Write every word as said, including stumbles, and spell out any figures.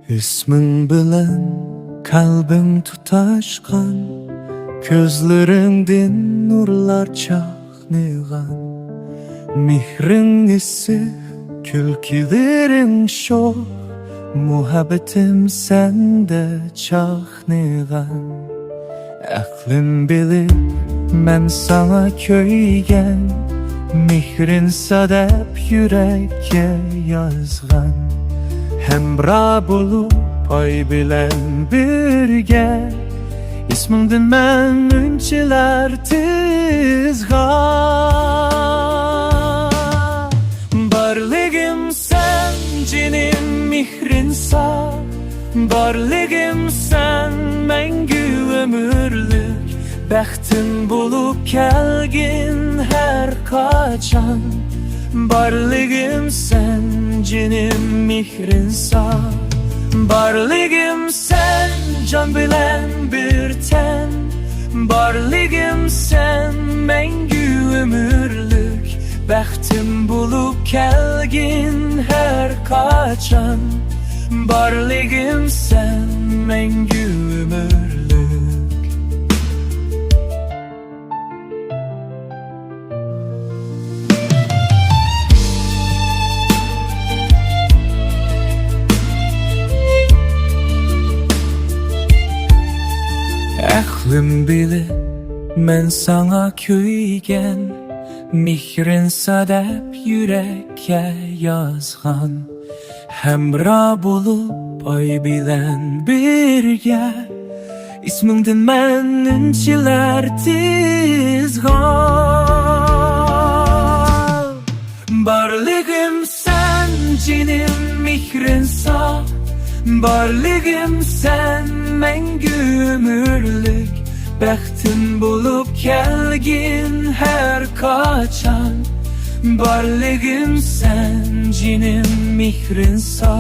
ئىسمىڭ بىلەن قەلبىم تۇتاشقان، كۆزلىرىڭدىن نۇرلار چاقنىغان. مېھرىڭ ئىسسىق، كۈلكىلىرىڭ شوخ، مۇھەببىتىم سەندە چاقنىغان. ئەقلىم بىلىپ مەن ساڭا كۆيگەن، مېھرىنسا دەپ يۈرەككە يازغان. ھەمراھ بولۇپ ئاي بىلەن بىرگە، ئىسمىڭدىن مەن ئۈنچىلەر تىزغان. بارلىقىم سەن جېنىم مېھرىنسا، بارلىقىم سەن مەڭگۈ ئۆمۈرلۈك، بەختىم بولۇپ كەلگىن ھەر قاچان. بارلىقىم سەن جېنىم مېھرىنسا، بارلىقىم سەن جان بىلەن بىر تەن. بارلىقىم سەن مەڭگۈ ئۆمۈرلۈك، بەختىم بولۇپ كەلگىن ھەر قاچان. بارلىقىم سەن مەڭگۈ ئۆمۈرلۈك. ئەقلىم بىلىپ مەن ساڭا كۆيگەن، مېھرىنسا دەپ يۈرەككە يازغان. ھەمراھ بولۇپ ئاي بىلەن بىرگە، ئىسمىڭدىن مەن ئۈنچىلەر تىزغان. بارلىقىم سەن جېنىم مېھرىنسا، بارلىقىم سەن مەڭگۈ ئۆمۈرلۈك، بەختىم بولۇپ كەلگىن ھەر قاچان. بارلىقىم سەن جېنىم مېھرىنسا،